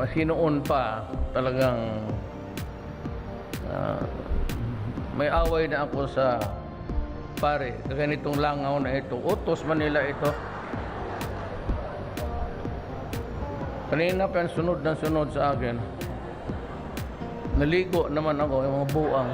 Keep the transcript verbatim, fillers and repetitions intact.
Kasi noon pa, talagang, ah, may away na ako sa pare. Kaya nitong langaw na ito, utos man nila ito. Kanina pa yan, sunod na sunod sa akin. Naligo naman ako, yung mga buang.